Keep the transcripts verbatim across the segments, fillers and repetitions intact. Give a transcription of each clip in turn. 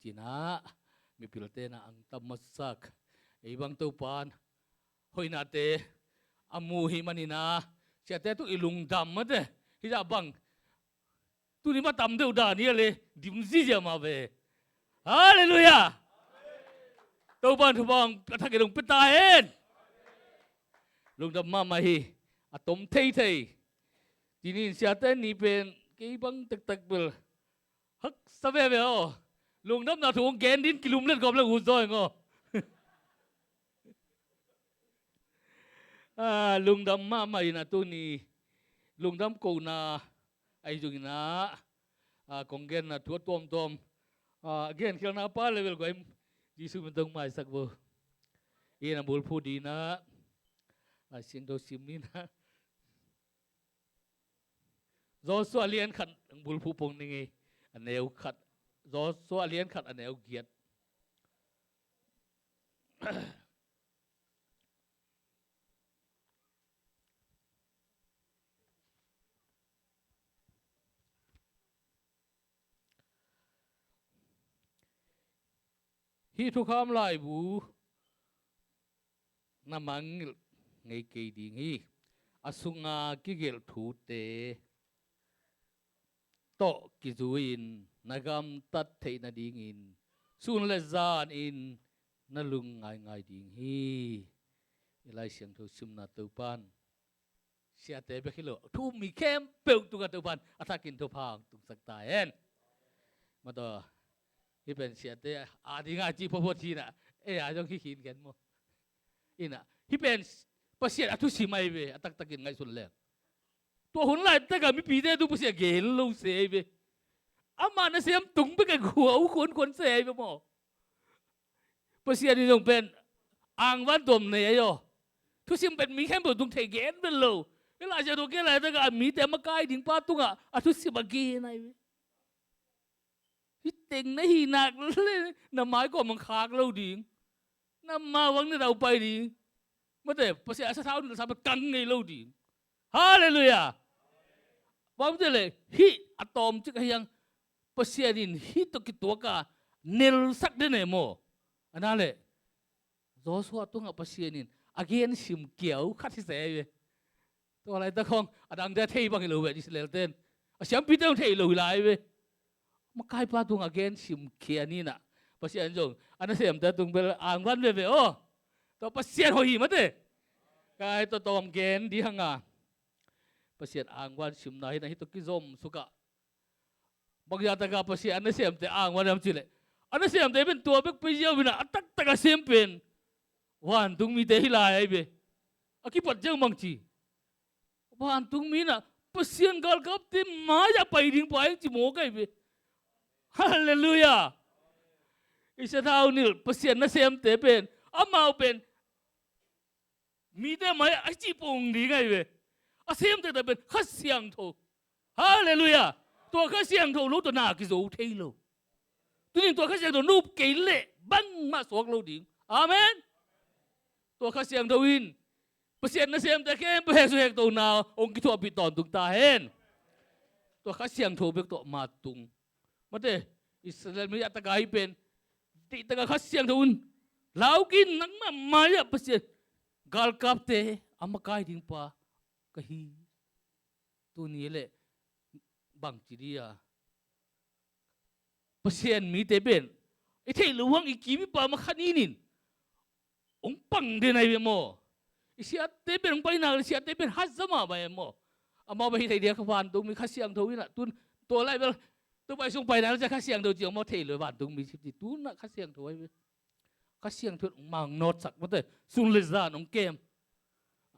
ci-in ah mipilte in ah ang tam masak. Ei bang Topa'n hoihnate a mu hi manin ah siate tung i lungdam mate. Hih zah bang tuni mah tam deuh dan hi a le dim zizia mah ve. Halleluiah. Topa'n thupha a thakin hong pia ta hen. Lungdam mahmah hi. A tom theithei. Tuni in siate ni pen kei bang taktak bel haksa veve aw. Lungdamna thu hong gen ding kilum let gawp le ut zaw ing aw. Ah, lungdam mahmah in ah tuni lungdam kohna ahi zongin ah, ah, kong genna thu a tuamtuam, ah, genkhialhna pa level guai Jesu min tawh maisak vo. In ah bulphuh dingin ah Lai Siangtho sim ni in ah. Joshua lian khat ang bulphuh pong ning ei. A neu khat. Joshua lian khat a neu giat. Hih thukham laibu na mangngilh ngei kei ding hi. A sunga kigelh thute tawh kizui-in na gamtat theih nadingin sun le zanin na lung ngaingai ding hi. I Lai Siangtho simna Topa'n siate bek hi lo, thu um mi khempeuh tungah Topa'n a thakin thupha hong tungsak ta hen. Mataw, hih pen siate ading a ci photphot hi in ah, ei a zong hih khin khen maw. In ah, hih pen Pasian a thusim ahi ve, a taktakin ngaihsun leng. Tua hun laitak a mipite tung Pasian gen lo se ahi ve. Amah nasem tung bek a guau khuankhuan se ahi ve maw. Pasian in zong pen angvan tuam nei ahi aw. Thusim pen mi khempeuh tung thei gen vet lo. Hih Lai Siangtho gen laitak a mite a makai ding pa tungah a thusim a gen ahi ve. Hih teng na hih nak le na mai kawm ang khak lo ding. Na ma vang na dau pai ding. Mate, Pasian a sathau na sa pa kang ngei lo ding. Halleluiah. Bang te le hih a tawmcik ahi hang Pasian in hih tawh kituak a nelsak den e maw. A na le Joshua tungah Pasian in a gen sim kiau khat hi se ve. Tua laitak khong a dangte a thei bang hi lo ve, Israel ten a siampite hong thei lo hi lai ve. Makaipa tungah a gen sim khia ni in ah Pasian zong a nasemte tung bel angvan veve aw. Tua Pasian hoih hi mate. Kai tua tawm gen ding hang a Pasian angvan simna hi in ah hih tawh kizom suk ah. Bang zah tak a Pasian a nasemte angvan hiam cih leh a nasemte pen tua bek pei ziau in ah a taktak a sem pen vantungmite hi lai ahi ve. A kipat ziau bang ci vantungmi in ah Pasian galkapte mai-ah pai ding pa hi ci mawk ahi ve. Halleluiah. I sathau nilh Pasian nasemte pen amau pen mite mai a cih pong ding ahi ve. A sem taktak pen Kha Siangtho. Halleluiah. Tua Kha Siangtho lo tua na kizo thei lo. Tunin tua Kha Siangtho nup kei leh bangmah suak lo ding. Amen. Tua Kha Siangtho in Pasian nasemte khempeuh heksuh hektona hong kithuahpih tawntung ta hen. Tua Kha Siangtho bek tawh mattung. Mate, Israel mi a taka hi pen, teihtaka Kha Siangtho un lau kik nangmah mai-ah Pasian galkapte a makai ding pa ka hi. Tuni leh bangci dia Pasian mite pen i theih loh hang i kim i pam a kha ninin hong pang den ahi ve maw? I siate pen hong paina, i siate pen haza mahmah e maw? Amau bang hi thei dia, kha vantungmi Kha Siangtho in ah tun tua lai bel tu pai sung paina le cia Kha Siangtho ci hong maw thei lo vantungmi cipci tun ah Kha Siangtho ahi ve. Kha Siangtho in hong mang nawtsak mate sun le zan hong kem.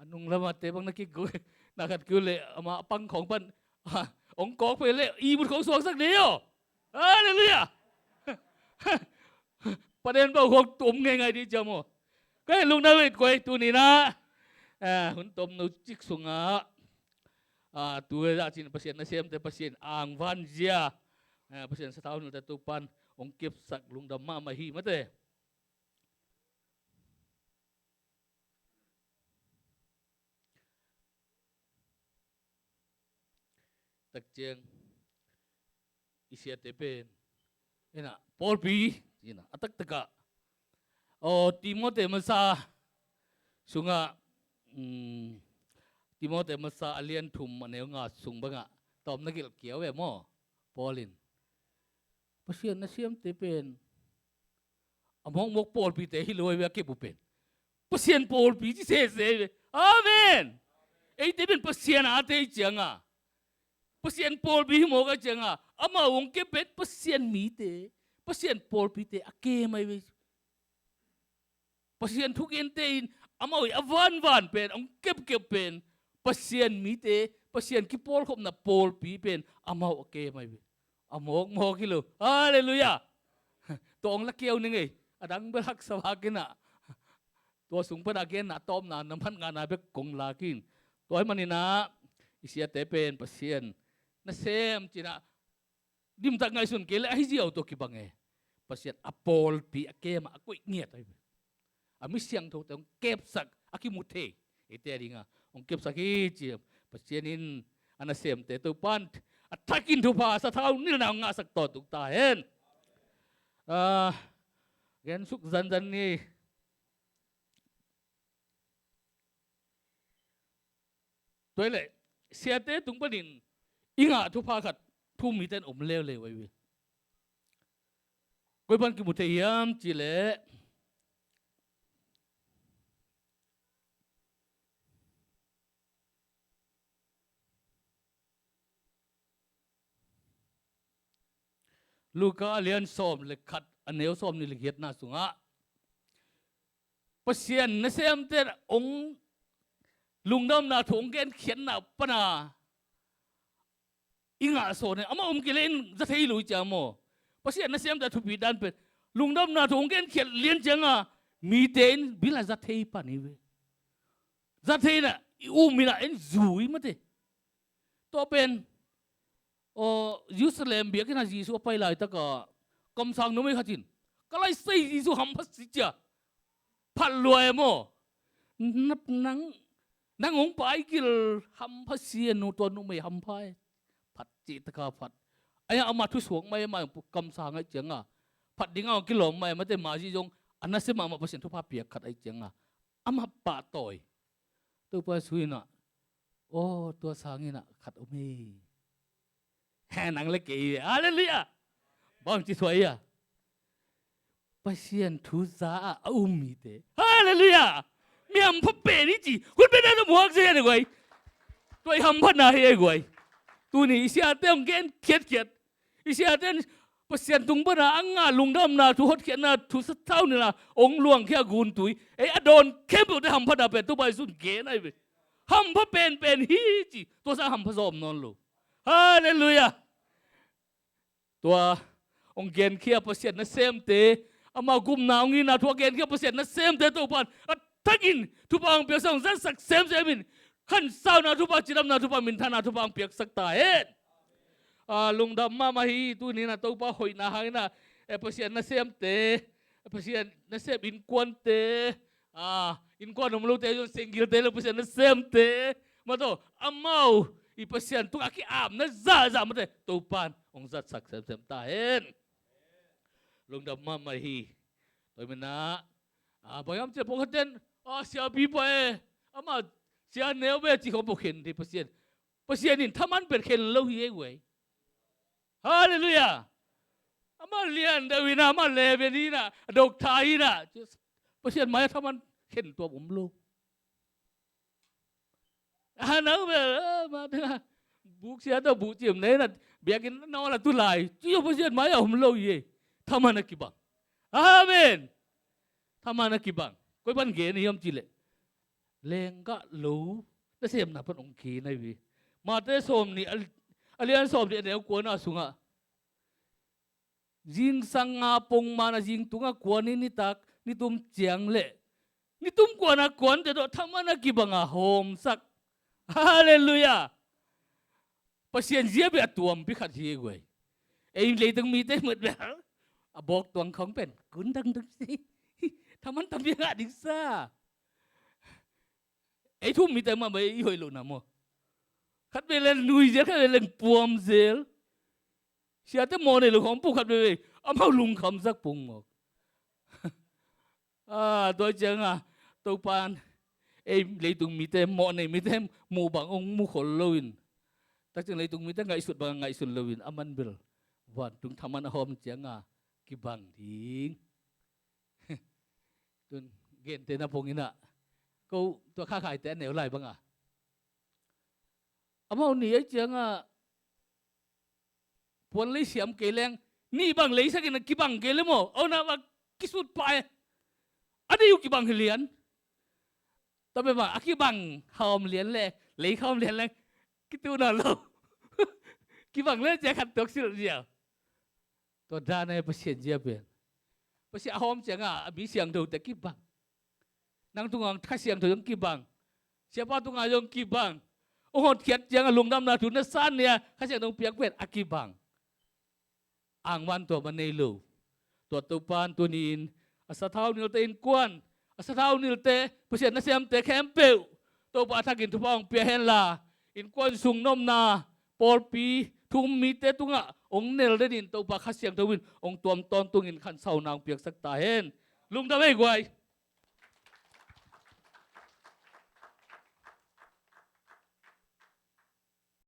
A nung lamate bang na kik go na khat kiu le ama pang khong pan hong kawk phei le i mut khong suangsak dei aw. Halleluiah. Paden bau khong tum ngeingai dih ciam aw. Ka hi lungna weit koi tuninah hun tom no cik sungah tu zah cin Pasian nasemte Pasian angvan zia Pasian sathau nulte Topan hong kepsak lungdam mahmah hi mate. Takciang i siate pen Ina, pawlpi, ina, a taktakah, aw, Timote masa sungah, um, Timote masa a lian thum a neu nga sung bangah tawm na gelh kiau ve maw? Paul in Pasian nasemte pen a mawkmawk pawlpite hi lo ahi ve, a kep uh pen Pasian pawlpi ci sese ahi ve. Amen. Eite pen Pasian ate i cianga, Pasian pawlpi hi mawk a cianga, amau hong kep pen Pasian mite, Pasian pawlpite a kem ahi ve. Pasian thugente in amau i a vanvan pen, hong kepkep pen Pasian mite, Pasian kipawlkhopna pawlpi pen amau a kem ahi ve. A mawkmawk hi lo. Halleluiah. Tua hong la keu ning ei. A dang bel haksa vak inah, tua sung pana genna tawpna na phat ngahna bek kong lak in. Tua ahih maninah i siate pen Pasian nasem cinah dimtak ngaihsun kei le ahi ziau tua kibang e. Pasian a pawlpi a kema a koih ngiat ahi ve. A mi siangthote hong kepsak a kimu thei, eite a dinga hong kepsak hi ci. Pasian in a nasemte Topan a thakin thupha sathau nilna hong ngahsak tawntung ta hen. Ah, gensuk zanzan ni. Tua hileh siate tung panin i ngah thupha khat thu-um mite in om leuleu ahi ve. Koi pan kimu thei hiam cihleh, Luka a lian sawm le khat, a neu sawm nih le giatna sungah Pasian nasemte hong lungdamna thu hong genkhiatna pana i ngah sawn e. Amah om kei le in za thei lo i cia maw? Pasian nasemte a thupi dan pen lungdamna thu hong genkhiat lian cianga mite in bil a za thei pan hi ve. Za thei inah i um inah in zui mate. Tua pen, aw, Jerusalem biakinn ah Jesu a pai laitaka kamsang numei khat in, ka laisai Jesu hampha si cia. Phat lua e maw? Nang, nang hong paikil hampha si e, nu tua numei hampha e. Phat cihtaka phat. Aia ama thusuak mai, ama kamsang ahi cianga phat dinga hong kilawm mai, mate, mazi zong a nasia mahmah Pasian thupha piak khat ahi cianga ama pahtawi. Topa Jesu inah, aw, tua sang inah khat om hi. He, nang le kei hi ve. Halleluiah. Bang ci suai a, Pasian thu za ah a um mite. Halleluiah. Mi hampha pen hi ci. Hun pen a na muak sia hi guai. Tua i hamphatna hi guai. Tuni i siate hong gen khiatkhiat. I siate in Pasian tung pana a ngah lungdamna thu, hotkhiatna thu, sathau nilna hong luangkhia guntui, ei a dawn khempeuhte hamphatna pen Topa Jesu in gen ahi ve. Hampha penpen hi ci. Tua sang hampha zawm nawn lo. Halleluiah. Tua hong genkhia Pasian nasemte, ama gupna hong itna thu a genkhia Pasian nasemte Topan a thakin thupha hong piaksak, hong zatsak semsem in, khansauna thupha, cidamna thupha, minthanna thupha hong piaksak ta hen. A, lungdam mahmah hi. Tuni inah Topa hoihna hang inah, e, Pasian nasemte, Pasian nasem innkuante, a, innkuan om lote zong, senggilte lo Pasian nasemte, mataw, amau i Pasian tungah a ki-apna zahzah, mate, Topan hong zatsak semsem ta hen. Lungdam mahmah hi. Tua hi manah, a, bang hiam cihleh pawlkhatte in, a, siapi pah e, amah sia neu ve ci khawng pawh khen thei Pasian. Pasian in thaman pen khen lo hi ei guai. Halleluiah. Amah lian deuh inah, amah level inah, a dok tha inah, Pasian mai-ah thaman khen tuam om lo. A nau bel, a, ma tengah buksia tawh buhcim nei inah, biakinn na ol a tu lai, ci-a Pasian mai-ah om lo hi ei. Thaman a kibang. Amen. Thaman a kibang. Koi pan gen hiam cihleh, lenggah lo nasemna pan hong khin ahi ve. Mate sawm nih, a, a lian sawm nih, a neu kuana sungah, zingsang nga pongman a, zingtungah kuan in, nitak nitum ciang le nitum kuana kuante tawh thaman a kibanga hawmsak. Halleluiah. Pasian zia beh a tuampi khat hi guai. Ei leitung mite mut bel a bawk tuang khawng pen kun dangdang si. Thaman tampi a ngah ding sa. Ei thu-um mite mah bel i hoih lohna maw? Khat vei leng nui zel, khat vei leng puam zel. Siate mawh nei lo khawng pu khat vei vei. Amau lungkhamsak pungmawk. Ah, tua ciangah Topan ei leitung mite, mawh nei mite muh bang hong mu khol loin, tak ciang leitung mite ngaihsut bang ngaihsun loin, aman bel vantung thaman a hawm ciangah kibang ding. Tun gente na pong inah ko tua khakhaite a neu lai bangah amau ni ai ciangah puan lei siam kei leng, nih bang leisakin a kibang kei le maw, auna bang kisut pah e. A dei uh kibang hi lian. Tabe bang a kibang hawm lian le lei hawm lian leng kituhna lo. Kibang le cia khat tuak silh zia. Tua dan e Pasian zia pen. Pasian a hawm ciangah a mi siangthote kibang. Nang tungah Kha Siangtho zong kibang. Siapa tungah zong kibang. Hong hotkhiat ciangah lungdamna thu na san nia Kha Siangtho hong piak pen a kibang. Angvan tuam a nei lo. Tua Topan tuni-in a sathau nilte innkuan, a sathau nilte Pasian nasemte khempeuh Topa a thakin thupha hong pia henla, innkuan sung nopna pawlpi thu-um mite tungah hong nel denin Topa Kha Siangtho in hong tuam tawntungin khansauna hong piaksak ta hen. Lungdam ei guai.